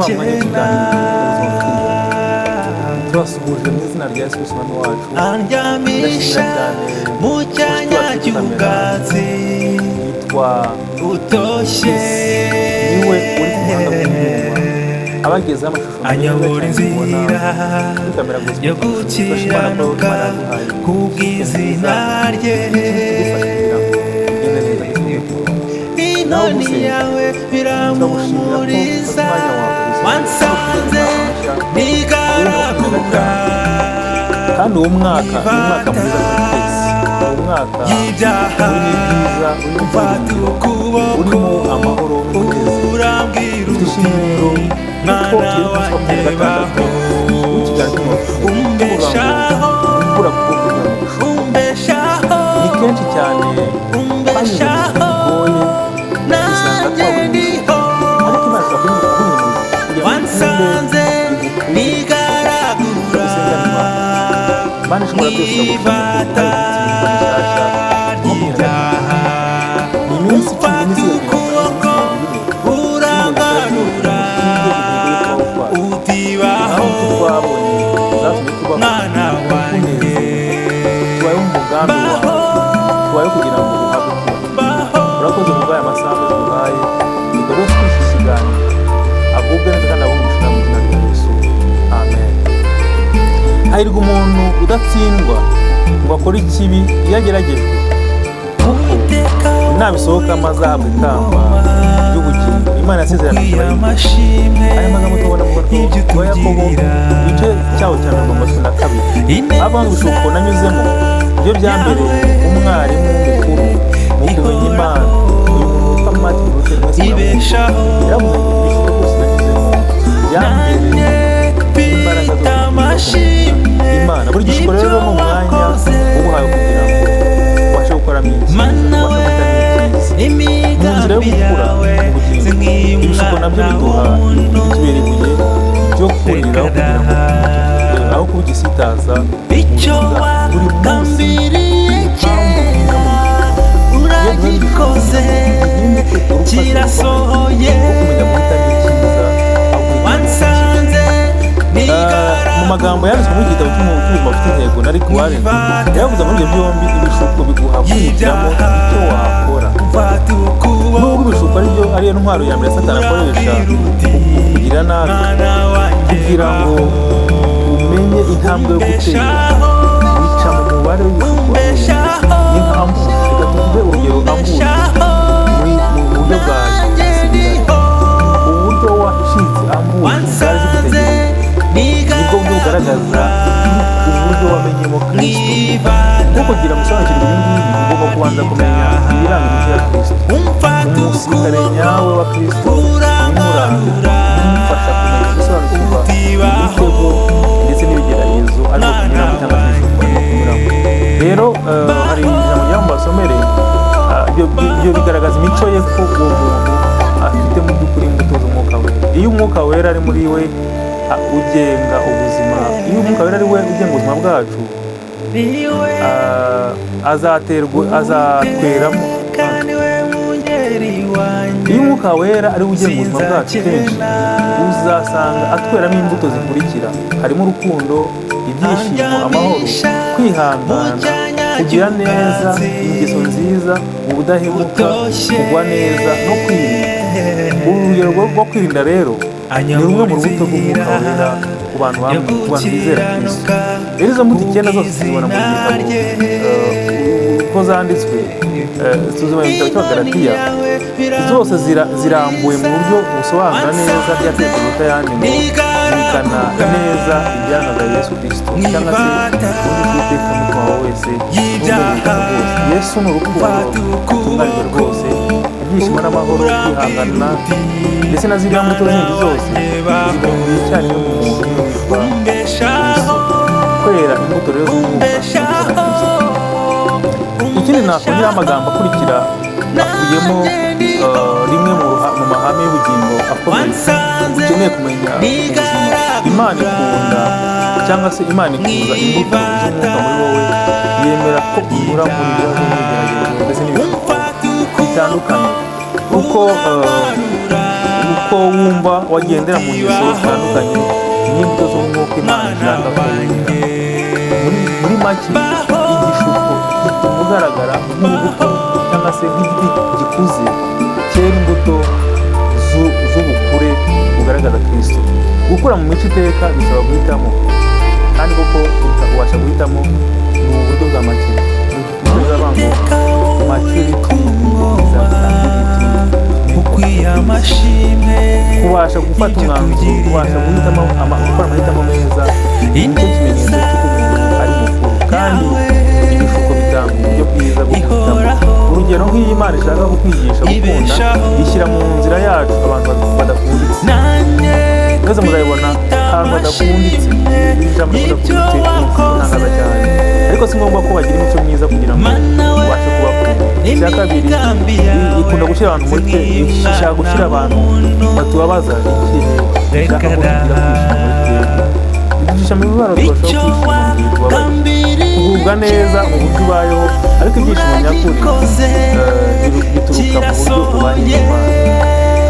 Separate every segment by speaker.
Speaker 1: Wa mwanya
Speaker 2: Sinzakena.
Speaker 1: w'ikiganiro Ubuzima Bufite Intego. Turasuhuje mu izina rya Yesu Kristo Umwami wacu.
Speaker 2: Andyamisha
Speaker 1: Ndashimira cyane
Speaker 2: mu
Speaker 1: mushiki
Speaker 2: cyanya
Speaker 1: wacu kuri kamera
Speaker 2: cy'ubwatsi
Speaker 1: yitwa
Speaker 2: butoshye.
Speaker 1: Niwe uri ku buhanga bw'ibyuma abagezeho amashusho meza
Speaker 2: Anyobora
Speaker 1: cyane mubona
Speaker 2: inzira
Speaker 1: kuri kamera
Speaker 2: yo
Speaker 1: Gospel. Turashima Imana ko
Speaker 2: gukiranuka
Speaker 1: Imana yaduhaye
Speaker 2: kubw'izina rye.
Speaker 1: kudufasha kugira ngo bigende neza ndetse ku murongo. Nawe
Speaker 2: Inkoni
Speaker 1: ugusenga,
Speaker 2: yawe
Speaker 1: turagushimira ko ufata
Speaker 2: birampumuriza.
Speaker 1: umwanya wawe
Speaker 2: Wansanze nigaragura
Speaker 1: kandi uwo mwaka ni umwaka mwiza kuri twese, uwo mwaka
Speaker 2: y'ibyaha.
Speaker 1: urimo ibyiza, urimo
Speaker 2: Mfata
Speaker 1: ibyiringiro,
Speaker 2: ukuboko,
Speaker 1: urimo amahoro n'umunezero.
Speaker 2: urambwira
Speaker 1: Dufite
Speaker 2: uti:
Speaker 1: ishimwe rero kuko
Speaker 2: "Mwana
Speaker 1: turi ku munsi wa
Speaker 2: wanjye,
Speaker 1: 16
Speaker 2: baho."
Speaker 1: w'ikiganiro tuvuga ngo
Speaker 2: Umbeshaho,
Speaker 1: gukura kubwo kugira ngo bishoboke.
Speaker 2: umbeshaho,
Speaker 1: Ni kenshi cyane twanyuze mu bihe
Speaker 2: umbeshaho,
Speaker 1: bigoye, dusanga
Speaker 2: nanjye
Speaker 1: twabura
Speaker 2: ndiho.
Speaker 1: ariko Imana ishobora kunyuza mu bihe kugira ngo
Speaker 2: Wansanze
Speaker 1: ikunde igukuze.
Speaker 2: nigaragura
Speaker 1: Gusenga Imana, Imana ishobora byose,
Speaker 2: mw'ibata
Speaker 1: iragushimira ko iminsi mishyashya
Speaker 2: ry'ibyaha.
Speaker 1: Ni iminsi 14
Speaker 2: Umfata
Speaker 1: isigaye kugira ngo
Speaker 2: ukuboko, urangarura, uti: "Baho,
Speaker 1: twabonye zatumye tubaho
Speaker 2: mwana wanjye."
Speaker 1: Tubayeho mu mugambi
Speaker 2: Baho,
Speaker 1: wawe, tubayeho kugira ngo uhabwe kubaho.
Speaker 2: baho.
Speaker 1: Urakoze ku bw'aya masaha meza duhaye, reka rwose kuri iki kiganiro agubwe neza kandi abumvishe mu izina rya Yesu, amen. Hahirwa umuntu udatsindwa ngo akore ikibi iyo ageragejwe, kuko
Speaker 2: Uwiteka
Speaker 1: nabisohokamo azahabwa ikamba ry'ubugingo Imana yasezeranije
Speaker 2: ukwiye
Speaker 1: abayumvira.
Speaker 2: Amashimwe
Speaker 1: Aya magambo tubona mu
Speaker 2: y'ibyo
Speaker 1: rwa Yakobo,
Speaker 2: utugirira.
Speaker 1: igice cyawo cya 32.
Speaker 2: Ineza
Speaker 1: Avuga ngo ibishuko nanyuzemo ibyo byambereye umwarimu mukuru mu kumenya Imana. Uyu muntu witwa Martin Luther, mwese muramuzi,
Speaker 2: ibeshaho.
Speaker 1: Yaravuze ngo ibishuko byose nanyuzemo
Speaker 2: Nanjye
Speaker 1: byambereye imbaraga zo
Speaker 2: mfite amashimwe
Speaker 1: Imana. Buri gishuko rero
Speaker 2: y'ibyo
Speaker 1: ni umwanya
Speaker 2: wakoze.
Speaker 1: uba uhawe kugira ngo ubashe gukoramo icyiza,
Speaker 2: Mana
Speaker 1: ubashe
Speaker 2: we,
Speaker 1: guhitamo icyiza mu nzira yo
Speaker 2: imigambi
Speaker 1: gukura
Speaker 2: yawe
Speaker 1: mu bugingo.
Speaker 2: si
Speaker 1: Ibishuko nabyo
Speaker 2: nk'iy'umwana
Speaker 1: biduha
Speaker 2: w'umuntu.
Speaker 1: bitubera ibuye ryo kuriraho kugira ngo aho kuba igisitaza mu
Speaker 2: Icyo
Speaker 1: buzima bwacu buri munsi.
Speaker 2: wagambiriye kera uragikoze, kirasohoye.
Speaker 1: Rwo kumenya guhitamo icyiza aho guhitamo ikibi.
Speaker 2: Wansanze
Speaker 1: Mu magambo yanditswe muri iki gitabo cy'Ubuzima Bufite Intego na Rick Warren, yaravuze muri ibyo byombi ibishuko biguha kwihitiramo icyo wakora.
Speaker 2: Mfata ukuboko,
Speaker 1: Nubwo ibishuko ari byo ariyo ntwaro ya mbere Satani akoresha mu kukugira nabi,
Speaker 2: mwana wanjye,
Speaker 1: kugira ngo umenye intambwe yo gutera wica mu mubare w'ibishuko
Speaker 2: umbeshaho,
Speaker 1: ni nka ambush. Reka tuvuge urugero, ambush
Speaker 2: umbeshaho,
Speaker 1: muri mu buryo bwa
Speaker 2: nanjye
Speaker 1: gisirikare.
Speaker 2: ndiho.
Speaker 1: Uburyo wacitse ambush zari
Speaker 2: Wansanze
Speaker 1: zigutegereje nibwo buryo bugaragaza uburyo wamenyemo Kristo.
Speaker 2: mw'ibata
Speaker 1: Kuko kugira ngo usobanukirwe ibi ngibi, ugomba kubanza kumenya ibiranga imico ya Kristo.
Speaker 2: Umfata
Speaker 1: Umusirikare
Speaker 2: ukuboko,
Speaker 1: nyawe wa Kristo, ibimuranga bimufasha kumenya gusobanukirwa
Speaker 2: uti: "Baho,
Speaker 1: imitego ndetse n'ibigeragezo arimo kunyuramo cyangwa se ibishuko arimo kunyuramo. Rero hari ijambo rya mu basomere, ibyo bigaragaza imico ye, ko uwo muntu afite mu by'ukuri imbuto z'Umwuka Wera. Iyo Umwuka Wera ari muri we, ugenga ubuzima, iyo Umwuka Wera ari we ugenga ubuzima bwacu,
Speaker 2: niwe
Speaker 1: azaterwa, azatweramo.
Speaker 2: Uwiteka niwe mwungeri wanjye,
Speaker 1: Iyo Umwuka Wera ari we ugenga ubuzima bwacu, kenshi
Speaker 2: sinzakena.
Speaker 1: uzasanga atweramo imbuto zikurikira, harimo urukundo, ibyishimo, amahoro, kwihangana, kugira neza, ingeso nziza, ubudahemuka, kugwa neza no kwirinda. Uru rugero rwo kwirinda rero ni rumwe mu rubuto rw'Umwuka Wera ku bantu bizera Kristo. Rero izo mbuto icyenda zose tuzibona mu gitabo uko zanditswe, tuzibona mu gitabo cy'Abagalatiya. Zose zirambuye mu buryo busobanura neza rya tegeko riruta ayandi ngo zirikana neza ibyarangaga Yesu Kristo, cyangwa se ubundi bw'Uwiteka umutima wawe wese n'ubwenge bwawe bwose. Yesu ni urukundo rutunganije rwose, ibyishimo n'amahoro, kwihangana, ndetse na ziriya mbuto zindi zose zibumbiye icyarimwe mu muntu umwe witwa Kristo. Kwera imbuto rero z'Umwuka ni gusa na Kristo. Ikindi nakongeraho, amagambo akurikira akubiyemo rimwe mu mahame y'ubugingo akomeye ukeneye kumenya mu buzima. Imana ikunda cyangwa se Imana ikuza imbuto z'Umwuka muri wowe, yemera ko unyura mu bibazo n'ibigeragezo ndetse n'ibishuko bitandukanye, kuko uko Uko wumva wagendera mu ngeso zitandukanye n'imbuto z'umwuka Imana ishaka ko wera. Muri make, igishuko gituma ugaragara nk'urubuto cyangwa se nk'igiti gikuze cyera imbuto z'ubukure bugaragaza Kristo. Gukura mu mico iteka bisaba guhitamo, kandi koko ubasha guhitamo ni uburyo bwa make. Mu cyongereza ngo maturity is ability.
Speaker 2: Ukwiye amashimwe.
Speaker 1: Kubasha gufata umwanzuro, kubasha guhitamo, gukora amahitamo meza, nicyo kimenyetso cy'uko umuntu ari mukuru. Kandi ibishuko bitanga uburyo bwiza bwo guhitamo. Urugero, nk'iyo Imana ishaka kukwigisha gukunda, ishyira mu nzira yacu abantu badakunditse.
Speaker 2: Nanjye
Speaker 1: Mwese muzabibona ahantu badakunditse. Iri jambo badakunditse kuntangaza cyane, ariko si ngombwa ko bagira imico myiza kugira ngo ubashe kubakunda. Icya kabiri, ikunda gushyira abantu muri twe, ishaka gushyira abantu batubabaza igihe ishaka ko tugira kwishima muri twebwe. Iducisha mu mibabaro, turushaho kwishima mu gihe tubabaye, kugubwa neza mu buryo ubayeho. Ariko ibyishimo nyakuri bituruka mu buryo ubanye n'Imana.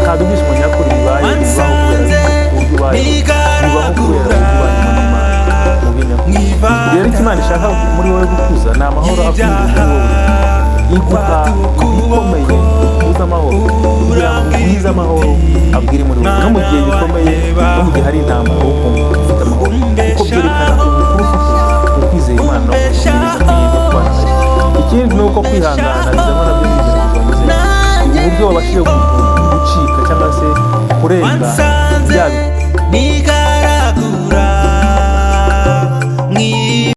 Speaker 1: Ntabwo ibyishimo nyakuri bibaye bibaho kubera uburyo ubayeho, bibaho kubera uburyo ubanye n'Imana mu by'nyakuri. Rero icyo Imana ishaka muri wowe gukuza ni amahoro akwiriye muri wowe. Iguha ibikomeye bikubuza amahoro kugira ngo ugwize amahoro abwire muri wowe, no mu gihe gikomeye, no mu gihe hari intambara, wowe ukumva ufite amahoro, kuko byerekana ubukuru ufite mu kwizera Imana no gukomeza kwirinda kubana nayo. Ikindi ni uko kwihangana bizanwa nabyo n'ibigeragezo wanyuzemo, ubu buryo wabashije gucika cyangwa se kurenga
Speaker 2: Wansanze
Speaker 1: bya
Speaker 2: nigaragura mu